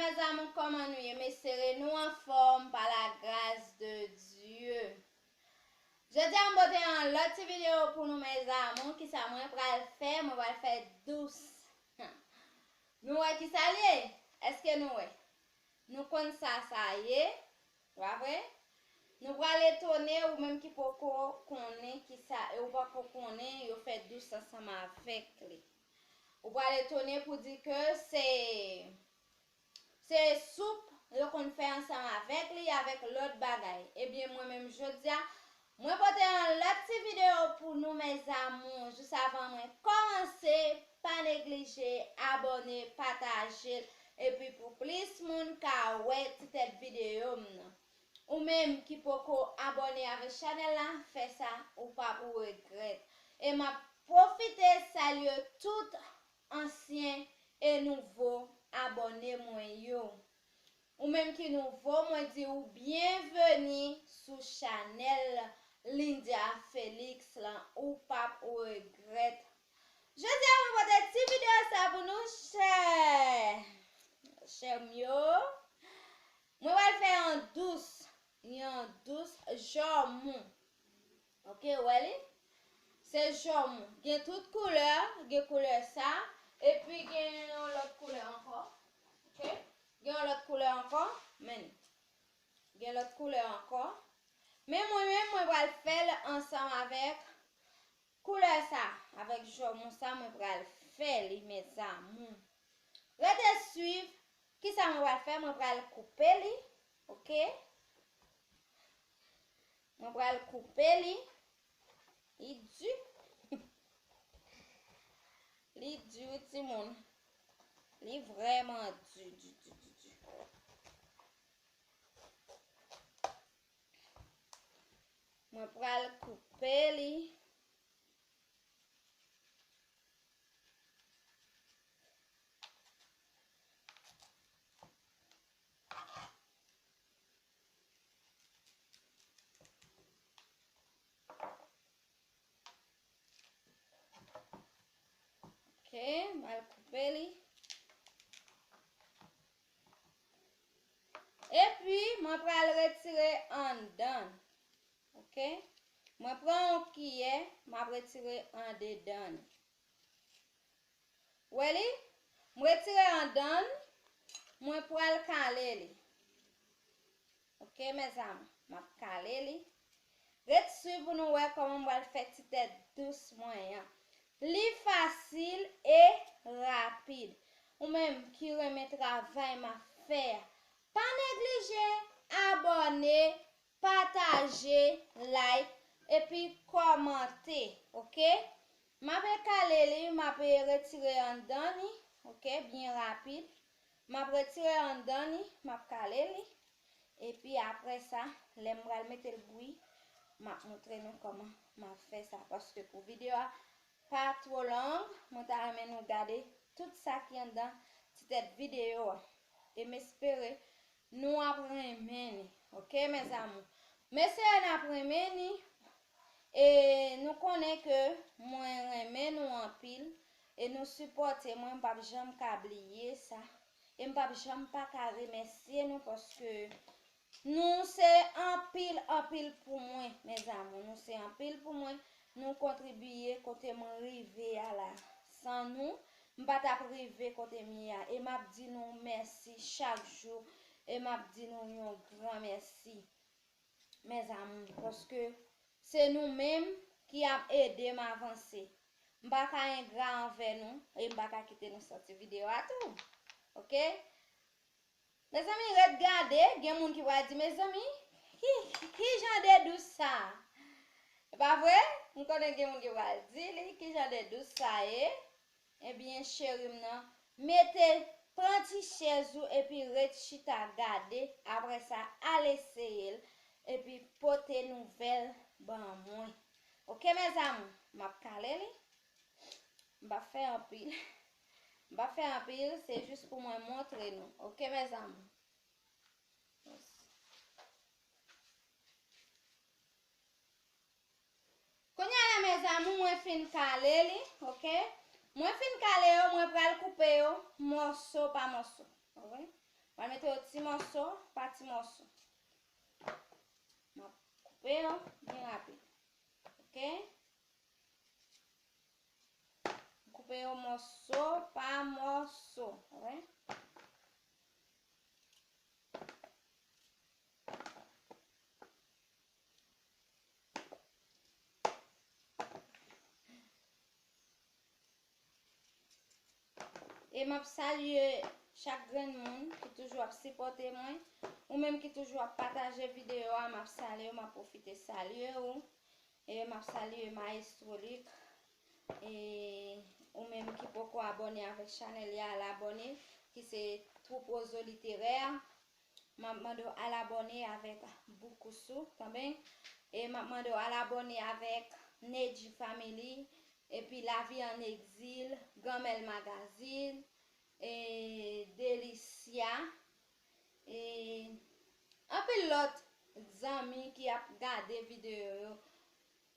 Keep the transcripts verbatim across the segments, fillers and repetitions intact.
Mes amours, kòman nou ye? M espere nou anfòm pa la grâce de Dieu. Jodi a m pote yon lòt ti videyo pou nou, mes amours. Kisa mwen pral fè? Mwen pral fè dous. Nou wè kisa l ye? Èske nou wè? Nou konn sa sa ye, pa vre? Nou pral etone, ou menm ki poko konnen kisa, e ou poko konnen, yo fè dous ansanm avèk li. Ou pral etone pou di ke se, se soup yo konn fè ansanm avèk li, avèk lòt bagay. Ebyen, mwen menm jodi a, mwen pote yon lòt ti videyo pou nou, mes amours. Jis avan mwen kòmanse, pa neglije abòne, pataje l, epi pou plis moun ka wè ti tèt videyo m nan. Ou menm ki poko abòne avèk chanèl la, fè sa, ou p ap regrèt. E m ap pwofite salye tout ansyen e nouvo abòne mwen yo. Ou menm ki nouvo, mwen di w byenveni sou chanèl Lindia Félix lan, ou p ap regrèt. Jodi a, mwen pote ti videyo sa pou nou, chè, chè m yo. Mwen pral fè yon dous, yon dous jòmou. Ok, ou wè li? Se jòmou. Gen tout koulè, gen koulè sa, epi gen yon lòt koulè ankò. Ok? Gen yon lòt koulè ankò, men gen lòt koulè ankò. Men mwen menm, mwen pral fè l ansanm avèk koulè sa, avèk jòmou sa, mwen pral fè li, mes amours. Rete swiv kisa mwen pral fè, mwen pral koupe li, ok? Mwen pral koupe li. Li di. Li di, wi, timoun. Li vrèman di, di, di, di, di. Mwen pral koupe li. Ok, m al koupe li. Epi, mwen pral retire anndan. Ok? Mwen pran yon kiyè, m ap retire andedan li. Wè li? M retire anndan l, mwen pral kale li. Ok, mes amours, m ap kale li. Ret swiv pou nou wè kòman m pral fè ti tèt dous mwen an. Li fasil e rapid. Ou menm ki renmen travay m ap fè a, pa neglije abòne, pataje, like, epi kòmante, ok? M ape kale li, m ape retire anndan li, ok, byen rapid. M ap retire anndan li, m ap kale li. Epi apre sa, lè m pral mete l bouyi, m ap montre nou kòman m ap fè sa. Paske pou videyo a pa twò long, mwen ta renmen nou gade tout sa ki anndan ti tèt videyo a. E m espere nou ap renmen li. Ok, mes amours? M espere n ap renmen li. E nou konnen ke mwen renmen nou anpil. E nou sipòte mwen, m p ap janm ka bliye sa. E m p ap janm pa ka remèsye nou paske nou se anpil, anpil pou mwen, mes amours. Nou se anpil pou mwen. Nou kontribiye kote mwen rive a la. San nou, m pa t ap rive kote m ye a. E m ap di nou mèsi chak jou. E m ap di nou yon gran mèsi, mes amours, paske se nou menm ki ap ede m avanse. M pa ka engra anvè nou, e m pa ka kite nou sòti videyo a tou. Ok? Mezanmi, ret gade, gen moun ki pral di, mezanmi, ki, ki jan de dous sa? E pa vre? M konnen gen moun ki pral di li, ki jan de dous sa ye? Ebyen, cheri m nan, mete, pran ti chèz ou epi ret chita gade, apre sa, al eseye l, epi pote nouvèl ban mwen. Ok, mes amours, m ap kale li. M pa fè anpil. M pa fè anpil, se jis pou mwen montre nou. Ok, mes amours. Kounye a la, mes amours, mwen fin kale li, ok? Mwen fin kale yo, mwen pral koupe yo mòso pa mòso, ok? Pral mete yo ti mòso pa ti mòso. M ap koupe yo byen rapid. Oke? M koupe yo mòso pa mòso. Oke? E m ap salye chak grenn moun ki toujou ap sipòte mwen. Ou menm ki toujou ap pataje videyo a, m ap salye w, m ap pwofite salye w. E m ap salye Maestro Luc. E ou menm ki poko abòne avèk chanèl li a, al abòne, ki se Troupe Roseau Littéraire. M ap mande w al abòne avèk Boukoussou tanben. E m ap mande w al abòne avèk Nedji Family, epi Lavi an Egzil, Granmèl Magazine, e Delicia, e anpil lòt zanmi ki ap gade videyo yo.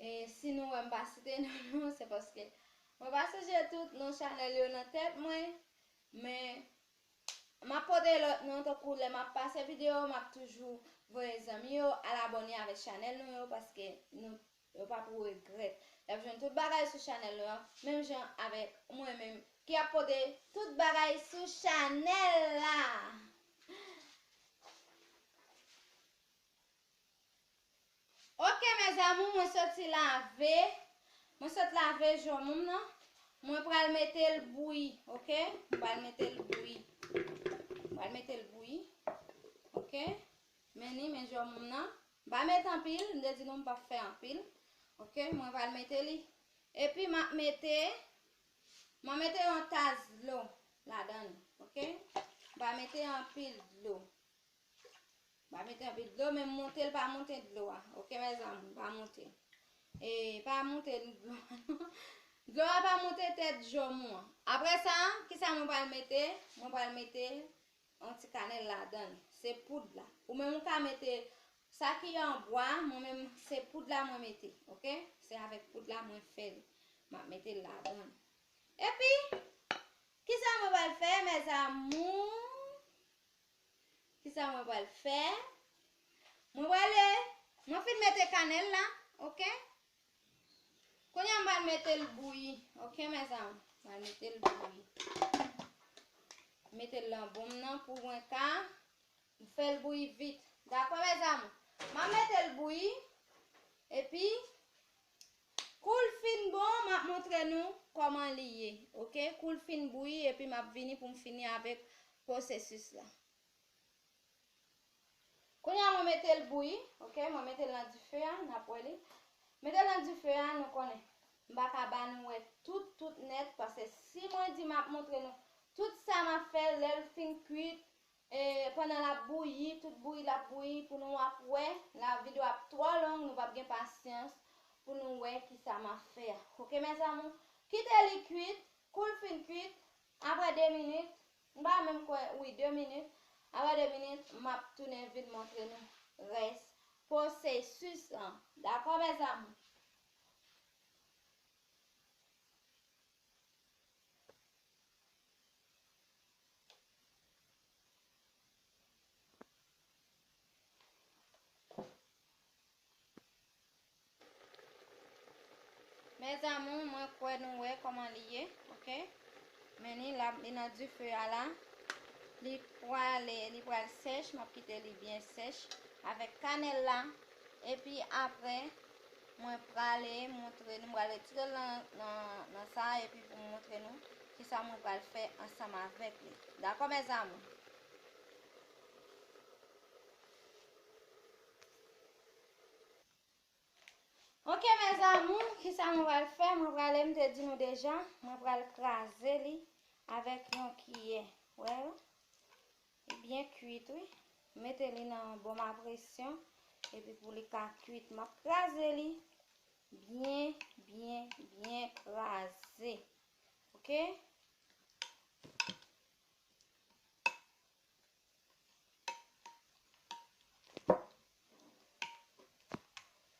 E si nou wè m pa site non nou, se paske mwen pa sonje tout non chanèl yo nan tèt mwen, men m ap pote lòt non, tankou lè m ap pase videyo, m ap toujou voye zanmi yo al abòne avèk chanèl nou yo, paske nou, yo pa pou regrèt. Y ap jwenn tout bagay sou chanèl nou an, menm jan avèk mwen menm ki ap pote tout bagay sou chanèl la. Oke, mes amours, mwen soti lave. Mwen sot lave janm mwen nan. Mwen pral mete l bouyi, oke? Mwen pral mete l bouyi. Mwen pral mete l bouyi. Oke? Men ni, men janm mwen nan. M pa mete anpil, m te di nou m p ap fè anpil. Oke? Mwen pral mete li. Epi m ap mete, m ap mete yon tas dlo ladan li, oke? M pa mete anpil dlo. Pa mete anpil dlo, men m monte l, pa monte dlo a. Oke, mes amours, pa monte l. E, pa monte dlo a, non. Dlo a pa monte tèt janm ou an. Apre sa, kisa mwen pral mete? Mwen pral mete yon ti kanèl ladan l. Se poud la. Ou menm ou ka mete sa ki an bwa, mwen menm se poud la mwen mete, oke? Se avèk poud la mwen fè l. M ap mete l ladan l. Epi, kisa mwen pral fè, mes amours? Kisa mwen pral fè? Mwen prale, mwen fin mete kanèl la, oke? Kounye a m pral mete l bouyi, oke, mes amours? M pral mete l bouyi. Mete l nan bon m nan pou mwen ka fè l bouyi vit. Dakò, mes amours? M ap mete l bouyi, epi kou l fin bon, m ap montre nou kòman li ye, oke? Kou l fin bouyi, epi m ap vini pou m fini avèk pwosesis la. Kounye a mwen mete l bouyi, oke, mwen mete l nan dife a, n ap wè li. Mete l nan dife a, nou konnen. M pa ka ba nou wè tout, tout nèt, paske si mwen di m ap montre nou tout sa m ap fè, lè l fin kwit, e, pandan l ap bouyi, tout bouyi l ap bouyi, pou nou ap wè, la videyo ap twò long, nou p ap gen pasyans pou nou wè kisa m ap fè a. Oke, mes amours? Kite li kwit, kou l fin kwit, apre de minit, m pa menm kwè, wi, de minit. Apre de minit, m ap tounen vin montre nou rès pwosesis lan. Dakò, mes amours? Mes amours, mwen kwè nou wè kòman li ye, oke? Men ni la, li nan dife a la. Li prale, li pral sèch, m ap kite li byen sèch avèk kanèl la. Epi apre, mwen prale montre nou, m pral retire l nan, nan, nan sa, epi pou m montre nou kisa mwen pral fè ansanm avèk li. Dakò, mes amours? Oke, mes amours, kisa mwen pral fè? Mwen prale, m te di nou deja, mwen pral kraze li avèk yon kiyè. Wè, li byen kwit, wi. Mete li nan bòm a presyon, epi pou li ka kwit, m ap kraze li byen, byen, byen kraze. Oke?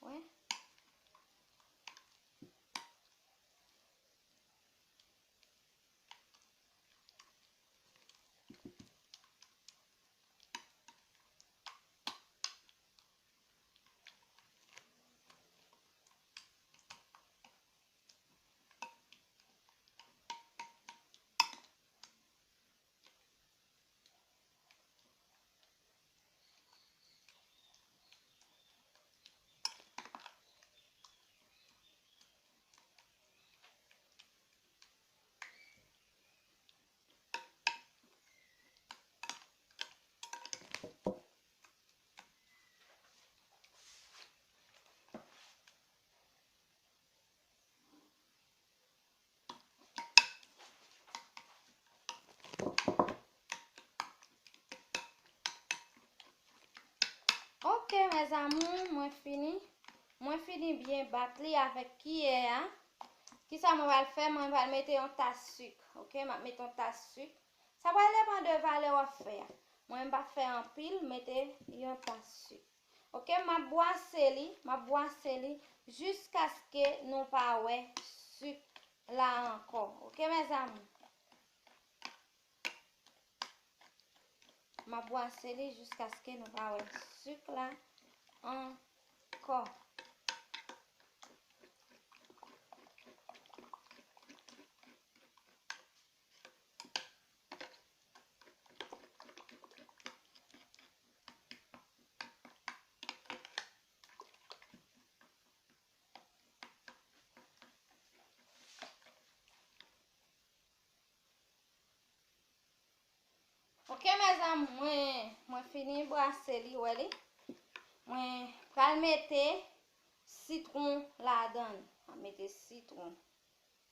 Wè. Mes amours, mwen fini. Mwen fini byen bat li avèk kiyè a. Kisa mwen pral fè? Mwen pral mete yon tas sik. Ok, m ap mete yon tas sik. Sa pral depann de valè w ap fè a. Mwen, m p ap fè anpil, mete yon tas sik. Ok, m ap bwase li, m ap bwase li jiskaske nou pa wè sik la ankò. Ok, mes amours. M ap bwase li jiskaske nou pa wè sik la ankò. Ok, mes amours, mwen, mwen fini bwase li, wè li. Mwen pral mete sitwon ladan l. Mwen mete sitwon.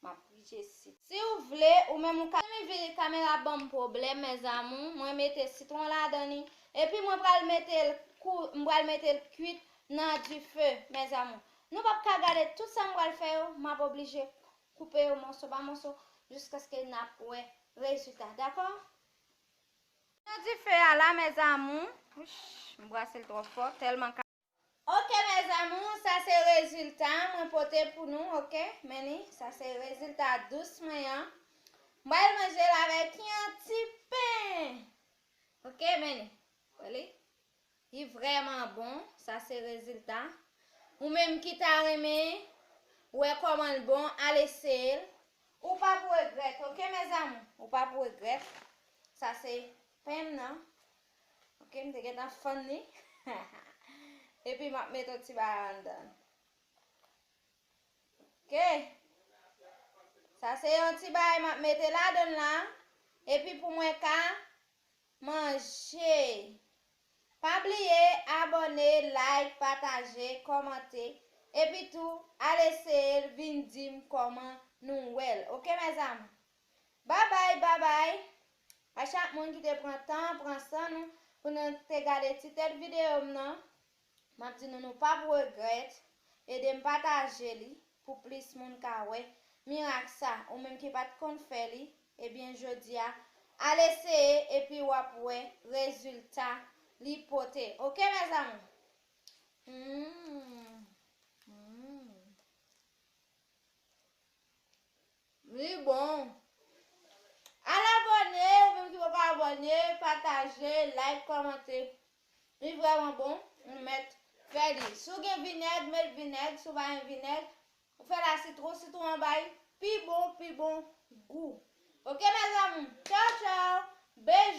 M ap pije sitwon. Si w vle, ou menm ou ka, men vire kamera ban m pwoblèm, mes amours. Mwen mete sitwon ladan li. Epi mwen pral mete l kou, m pral mete l kwit nan dife, mes amours. Nou p ap ka gade tout sa m pral fè yo, m ap oblije koupe yo mòso pa mòso jiskaske n ap wè rezilta, dakò? Nan dife a la, mes amours. Wouch, m bwase l twò fò, tèlman ka. Ok, mes amours, sa se rezilta mwen pote pou nou, ok? Men li, sa se rezilta dous mwen an. M pral manje l avèk yon ti pen. Ok, men li. Wè li? Li vrèman bon, sa se rezilta. Ou menm ki ta renmen wè kòman l bon, al eseye l. Ou p ap regrèt, ok, mes amours? Ou p ap regrèt. Sa se pen m nan. Ok, m te gentan fann li. Epi m ap mete yon ti bagay anndan. Ok. Sa se yon ti bagay m ap mete ladan l la. Epi pou mwen ka manje. Pa bliye abòne, like, pataje, kòmante. Epi tou, al eseye l, vin di m kòman nou wè l. Ok, mes amours? Babay, babay. A chak moun ki te pran tan, pran san nou, pou nou te gade ti tèt videyo m nan. M ap di nou, nou p ap regrèt. Ede m pataje li pou plis moun ka wè mirak sa. Ou menm ki pa t konn fè li, ebyen, jodi a, al eseye epi w ap wè rezilta li pote. Ok, mes amours? Mm. Mm. Li bon. Al abòne, ou menm ki poko abòne, pataje, like, kòmante. Li vrèman bon, ou mèt fè li. Si w gen vinèg, met vinèg. Si w pa gen vinèg, ou fè l a sitwon, sitwon an bay pi bon, pi bon gou. Ok, mes amours. Tchaw, tchaw. Beijo.